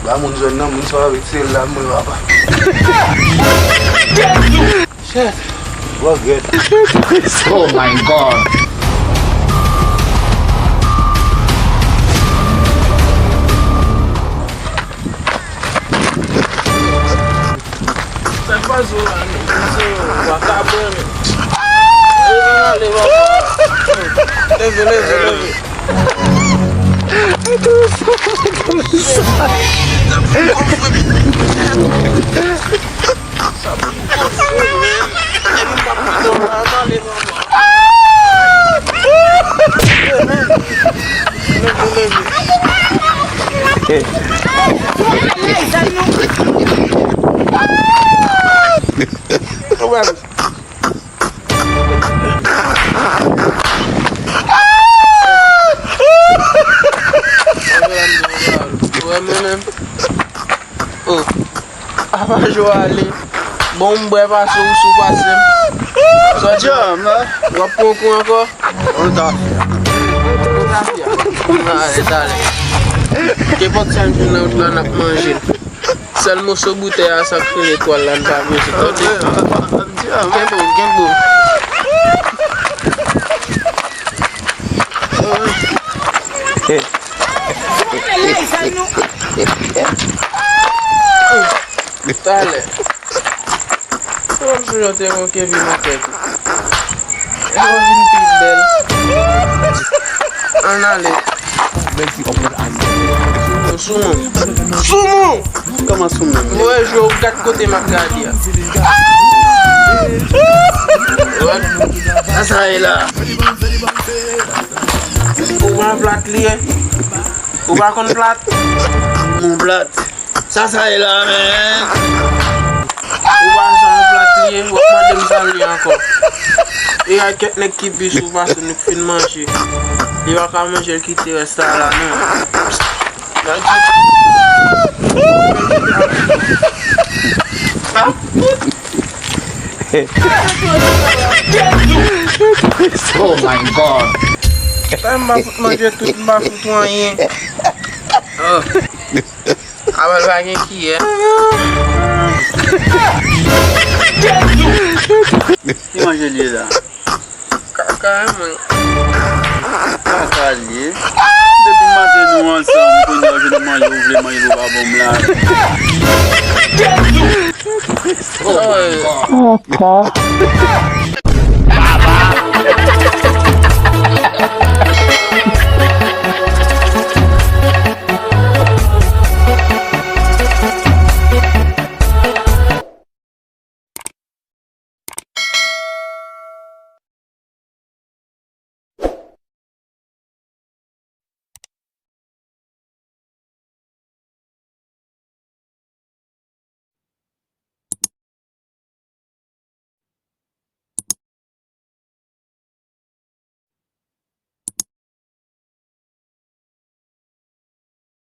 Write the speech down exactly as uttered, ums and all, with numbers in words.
Ba moun zòn nan, moun sa yo retire l la, mwen papa. Chèf. Wap gèt. Oh my God. Sa k pase w la, mesye, w a ka bwè, men. Leve, leve, leve, leve. Wè mwen menm. Oh. Apa jo ale. Bon, m bwè pase w, si w pase m. Sòti. Djanm, hein? W ap pran kou ankò? On ta fè. On ta fè. Ale, talè. Kenpòt sa n jwenn nan wout la, n ap manje l. Sèl moso boutèy a, sa k rele twal la, n pa bezwen, tande? Djanm, hein? Kenbe w, kenbe w. Talè. Ou pa m sonje w te gen yon kenvi nan tèt ou. Ou pa vin pi bèl. Ann ale. Soumou. Soumou! Kòman soumou? Mwen jwe w gad kote m ap gade a. Sa sa ye la? Ou pa plat li ye? Ou pa konn plat? Mon plat. Sa sa ye la, men? Ou pa janm plat li ye, w ap mande m sa l ye ankò. E ay kèk nèg ki pi sou pase nou k fin manje. Li pa ka manje l kite rès la la, non. Oh my God. Sa m pa fout manje tout, m pa fout ou anyen. Oh. Avan l pa gen kiyè. Ki manje l ye la? Kaka, mwen. Kaka l ye. Depi maten nou ansanm, kounye a w jwenn manje, ou vle manje, ou pa ban m la. Kaka.